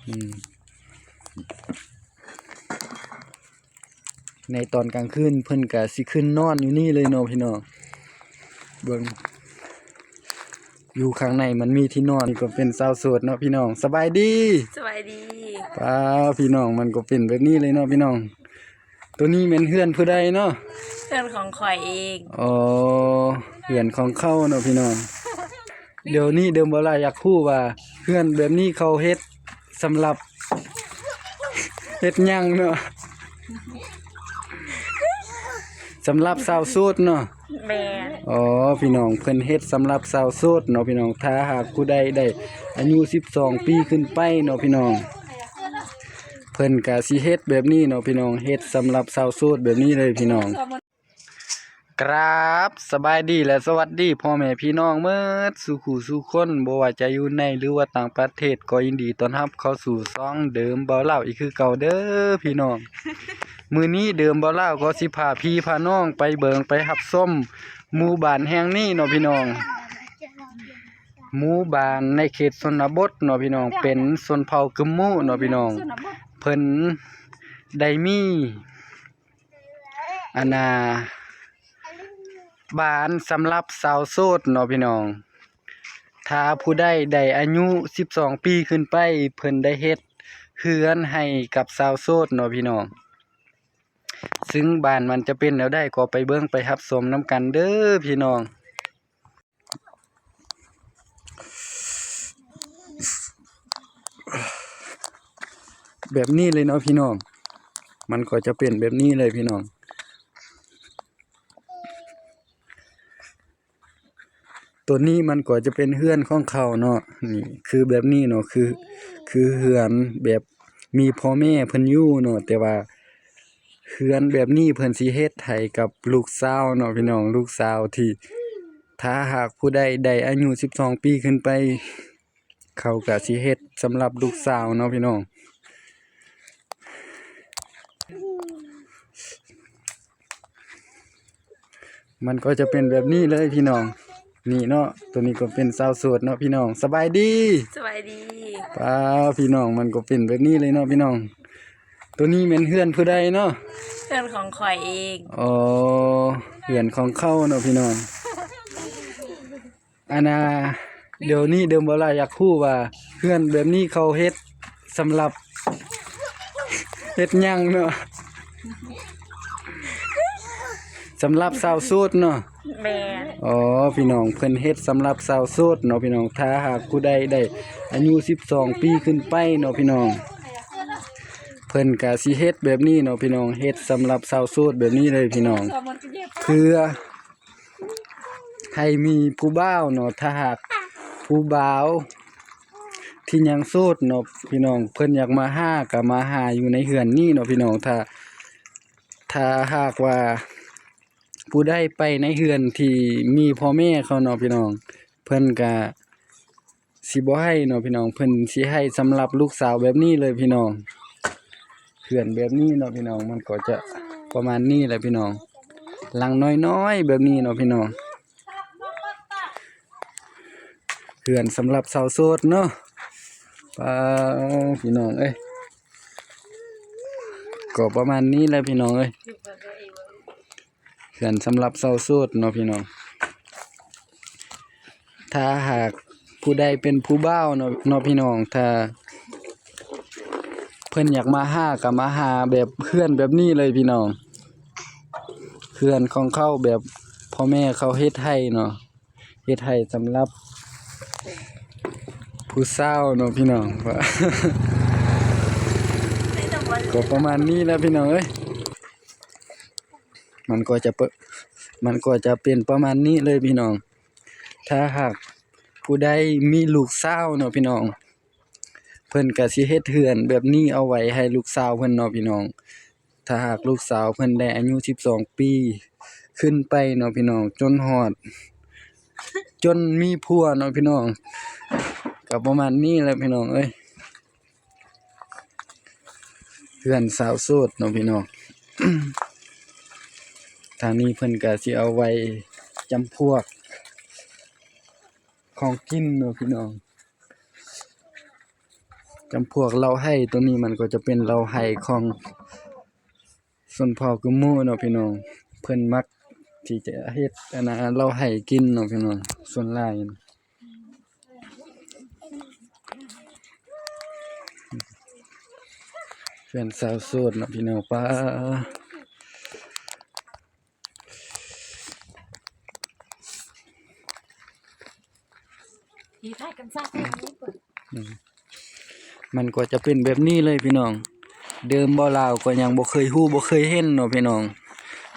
ອືມ ໃນຕອນກາງຄືນເພິ່ນກະຊິຂຶ້ນນອນຢູ່ນີ້ເລີຍເນາະພີ່ນ້ອງ. ເບິ່ງ ຢູ່ຂ້າງໃນມັນມີທີ່ນອນ. ນີ້ກໍເປັນສາວໂສດເນາະພີ່ນ້ອງ. ສະບາຍດີ. ສະບາຍດີ. ປ້າ ພີ່ນ້ອງ ມັນກໍເປັນແບບນີ້ເລີຍເນາະພີ່ນ້ອງ. ໂຕນີ້ແມ່ນເຮືອນຜູ້ໃດເນາະ? ເຮືອນຂອງຂ້ອຍເອງ. ອໍ ເຮືອນຂອງເຂົາເນາະພີ່ນ້ອງ. ດຽວນີ້ເດີມບໍ່ຫຼາຍຢາກຮູ້ວ່າເຮືອນແບບນີ້ເຂົາເຮັດສຳລັບເຮັດຫຍັງເນາະ? ສຳລັບສາວໂສດເນາະ? ແມ່ນ. ອໍ ພີ່ນ້ອງ ເພິ່ນເຮັດສຳລັບສາວໂສດເນາະພີ່ນ້ອງ. ຖ້າຫາກຜູ້ໃດໄດ້ອາຍຸສິບສອງປີຂຶ້ນໄປເນາະພີ່ນ້ອງ ເພິ່ນກະຊິເຮັດແບບນີ້ເນາະພີ່ນ້ອງ ເຮັດສຳລັບສາວໂສດແບບນີ້ເລີຍພີ່ນ້ອງ. ກາບສະບາຍດີ ແລະ ສະຫວັດດີພໍ່ແມ່ພີ່ນ້ອງໝົດສູ່ຄູ່ສູ່ຄົນ ບໍ່ວ່າຈະຢູ່ໃນ ຫຼືວ່າຕ່າງປະເທດ ກໍຍິນດີຕ້ອນຮັບເຂົ້າສູ່ຊ່ອງເດີມເບົາລາວອີກຄືເກົ່າເດີພີ່ນ້ອງ. ມື້ນີ້ເດີມເບົາລາວກໍຊິພາພີ່ພານ້ອງໄປເບິ່ງໄປຮັບຊົມໝູ່ບ້ານແຫ່ງນີ້ເນາະພີ່ນ້ອງ. ໝູ່ບ້ານໃນເຂດຊົນນະບົດເນາະພີ່ນ້ອງ ເປັນຊົນເຜົ່າກຶມມຸເນາະພີ່ນ້ອງ. ເພິ່ນໄດ້ມີ ອັນນ່າ ບ້ານສຳລັບສາວໂສດເນາະພີ່ນ້ອງ. ຖ້າຜູ້ໃດໄດ້ອາຍຸສິບສອງປີຂຶ້ນໄປ ເພິ່ນໄດ້ເຮັດເຮືອນໃຫ້ກັບສາວໂສດເນາະພີ່ນ້ອງ. ຊຶ່ງບ້ານມັນຈະເປັນແນວໃດ ກໍໄປເບິ່ງໄປຮັບຊົມນຳກັນເດີພີ່ນ້ອງ. ແບບນີ້ເລີຍເນາະພີ່ນ້ອງ ມັນກໍຈະເປັນແບບນີ້ເລີຍພີ່ນ້ອງ. ໂຕນີ້ມັນກໍຈະເປັນເຮືອນຂອງເຂົາເນາະ ນີ້ຄືແບບນີ້ເນາະ ຄື ຄືເຮືອນແບບມີພໍ່ແມ່ເພິ່ນຢູ່ເນາະ ແຕ່ວ່າ ເຮືອນແບບນີ້ເພິ່ນຊິເຮັດໃຫ້ກັບລູກສາວເນາະພີ່ນ້ອງ ລູກສາວທີ່ ຖ້າຫາກຜູ້ໃດໄດ້ອາຍຸສິບສອງປີຂຶ້ນໄປ ເຂົາກະຊິເຮັດສຳລັບລູກສາວເນາະພີ່ນ້ອງ. ມັນກໍຈະເປັນແບບນີ້ເລີຍພີ່ນ້ອງ. ນີ້ເນາະ ໂຕນີ້ກໍເປັນສາວໂສດເນາະພີ່ນ້ອງ. ສະບາຍດີ. ສະບາຍດີ. ປ້າ ພີ່ນ້ອງ ມັນກໍເປັນແບບນີ້ເລີຍເນາະພີ່ນ້ອງ. ໂຕນີ້ແມ່ນເຮືອນຜູ້ໃດເນາະ? ເຮືອນຂອງຂ້ອຍເອງ. ອໍ ເຮືອນຂອງເຂົາເນາະພີ່ນ້ອງ. ອັນນ່າ ດຽວນີ້ເດີມບໍ່ຫຼາຍຢາກຮູ້ວ່າເຮືອນແບບນີ້ເຂົາເຮັດສຳລັບເຮັດຫຍັງເນາະ? ສຳລັບສາວໂສດເນາະ? ແມ່ນ. ອໍ ພີ່ນ້ອງ ເພິ່ນເຮັດສຳລັບສາວໂສດເນາະພີ່ນ້ອງ. ຖ້າຫາກຜູ້ໃດໄດ້ອາຍຸສິບສອງປີຂຶ້ນໄປເນາະພີ່ນ້ອງ ເພິ່ນກະຊິເຮັດແບບນີ້ເນາະພີ່ນ້ອງ ເຮັດສຳລັບສາວໂສດແບບນີ້ເລີຍພີ່ນ້ອງ ເພື່ອ ໃຫ້ມີຜູ້ບ່າວເນາະ ຖ້າຫາກຜູ້ບ່າວທີ່ຍັງໂສດເນາະພີ່ນ້ອງ ເພິ່ນຢາກມາຫາກະມາຫາຢູ່ໃນເຮືອນນີ້ເນາະພີ່ນ້ອງ. ຖ້າ ຖ້າຫາກວ່າຜູ້ໃດໄປໃນເຮືອນທີ່ມີພໍ່ແມ່ເຂົາເນາະພີ່ນ້ອງ ເພິ່ນກະ ຊິບໍ່ໃຫ້ເນາະພີ່ນ້ອງ ເພິ່ນຊິໃຫ້ສຳລັບລູກສາວແບບນີ້ເລີຍພີ່ນ້ອງ. ເຮືອນແບບນີ້ເນາະພີ່ນ້ອງ ມັນກໍຈະປະມານນີ້ແຫຼະພີ່ນ້ອງ ຫຼັງນ້ອຍໆແບບນີ້ເນາະພີ່ນ້ອງ ເຮືອນສຳລັບສາວໂສດເນາະ. ປ້າ ພີ່ນ້ອງເອີຍ ກໍປະມານນີ້ແຫຼະພີ່ນ້ອງເອີຍ. ເຮືອນສຳລັບສາວໂສດເນາະພີ່ນ້ອງ. ຖ້າຫາກຜູ້ໃດເປັນຜູ້ບ່າວເນາະ ເນາະພີ່ນ້ອງ ຖ້າເພິ່ນຢາກມາຫາ ກໍມາຫາແບບເຮືອນແບບນີ້ເລີຍພີ່ນ້ອງ. ເຮືອນຂອງເຂົາແບບພໍ່ແມ່ເຂົາເຮັດໃຫ້ເນາະ ເຮັດໃຫ້ສຳລັບຜູ້ສາວເນາະພີ່ນ້ອງ. ກໍປະມານນີ້ແຫຼະພີ່ນ້ອງເອີຍ. ມັນກໍຈະເປີ ມັນກໍຈະເປັນປະມານນີ້ເລີຍພີ່ນ້ອງ. ຖ້າຫາກຜູ້ໃດມີລູກສາວເນາະພີ່ນ້ອງ ເພິ່ນກະຊິເຮັດເຮືອນແບບນີ້ເອົາໄວ້ໃຫ້ລູກສາວເພິ່ນເນາະພີ່ນ້ອງ. ຖ້າຫາກລູກສາວເພິ່ນໄດ້ອາຍຸສິບສອງປີຂຶ້ນໄປເນາະພີ່ນ້ອງ ຈົນຮອດ ຈົນມີຜົວເນາະພີ່ນ້ອງ ກໍປະມານນີ້ແຫຼະພີ່ນ້ອງເອີຍ. ເຮືອນສາວໂສດເນາະພີ່ນ້ອງ. ທາງນີ້ເພິ່ນກະຊິເອົາໄວ້ຈຳພວກຂອງກິນເນາະພີ່ນ້ອງ. ຈຳພວກເລົ້າໄຮ່ ໂຕນີ້ມັນກໍຈະເປັນເລົ້າໄຮ່ຂອງຊົນເຜົ່າກຶມມຸເນາະພີ່ນ້ອງ. ເພິ່ນມັກທີ່ຈະເຮັດ ອັນນ່າ ເລົ້າໄຮ່ກິນເນາະພີ່ນ້ອງ ສ່ວນຫຼາຍ. ເຮືອນຊາວໂສດເນາະພີ່ນ້ອງ. ປ້າ ທີ່ຖ່າຍກັນຊະ ອືມ ມັນກໍຈະເປັນແບບນີ້ເລີຍພີ່ນ້ອງ. ເດີມເບົາລາວກໍຍັງບໍ່ເຄີຍຮູ້ ບໍ່ເຄີຍເຫັນເນາະພີ່ນ້ອງ.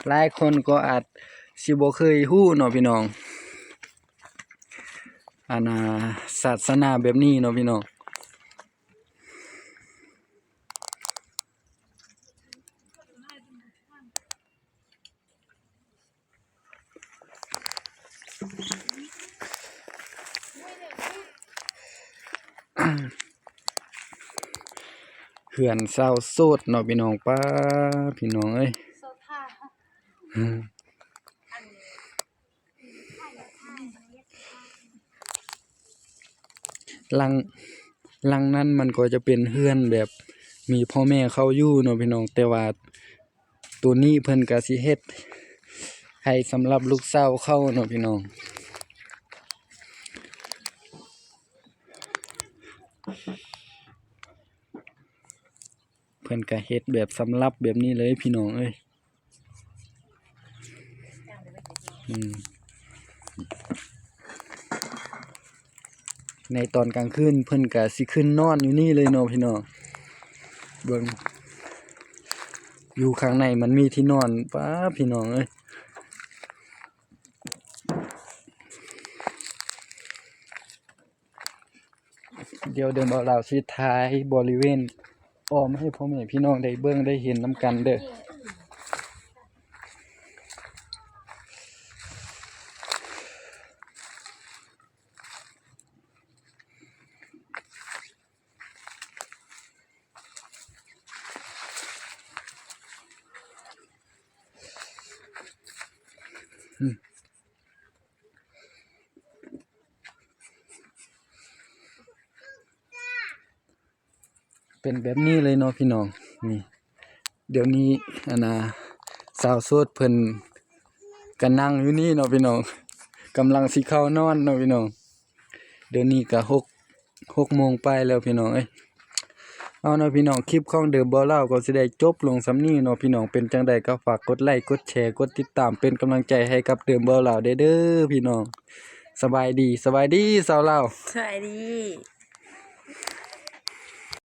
ຫຼາຍຄົນກໍອາດຊິບໍ່ເຄີຍຮູ້ເນາະພີ່ນ້ອງ ອັນນ່າ ສາສະໜາແບບນີ້ເນາະພີ່ນ້ອງ. ເຮືອນຊາວໂສດເນາະພີ່ນ້ອງ. ປ້າ ພີ່ນ້ອງເອີຍ ໂສດທ່າ ຫຼັງ ຫຼັງນັ້ນມັນກໍຈະເປັນເຮືອນແບບມີພໍ່ແມ່ເຂົາຢູ່ເນາະພີ່ນ້ອງ ແຕ່ວ່າໂຕນີ້ເພິ່ນກະຊິເຮັດໃຫ້ສຳລັບລູກສາວເຂົາເນາະພີ່ນ້ອງ. ເພິ່ນກະເຮັດແບບສຳລັບແບບນີ້ເລີຍພີ່ນ້ອງເອີຍ. ອືມ ໃນຕອນກາງຄືນເພິ່ນກະຊິຂຶ້ນນອນຢູ່ນີ້ເລີຍເນາະພີ່ນ້ອງ. ເບິ່ງ ຢູ່ຂ້າງໃນມັນມີທີ່ນອນ. ປ້າ ພີ່ນ້ອງເອີຍ ດຽວເດີມເບົາລາວຊິຖ່າຍບໍລິເວນອ້ອມໃຫ້ພໍ່ແມ່ພີ່ນ້ອງໄດ້ເບິ່ງໄດ້ເຫັນນຳກັນເດີ. ເປັນແບບນີ້ເລີຍເນາະພີ່ນ້ອງ. ນີ້ ດຽວນີ້ ອັນນ່າ ສາວໂສດເພິ່ນກະນັ່ງຢູ່ນີ້ເນາະພີ່ນ້ອງ ກຳລັງຊິເຂົ້ານອນເນາະພີ່ນ້ອງ. ດຽວນີ້ກະຫົກ ຫົກໂມງປາຍແລ້ວພີ່ນ້ອງເອີຍ. ເອົາເນາະພີ່ນ້ອງ ຄລິບຂອງເດີມເບົາລາວກໍຊິໄດ້ຈົບລົງສ່ຳນີ້ເນາະພີ່ນ້ອງ. ເປັນຈັ່ງໃດກໍຝາກກົດໄລ ກົດແຊ ກົດຕິດຕາມ ເປັນກຳລັງໃຈໃຫ້ກັບເດີມເບົາລາວແດ່ເດີພີ່ນ້ອງ. ສະບາຍດີ ສະບາຍດີສາວລາວ ສະບາຍດີ.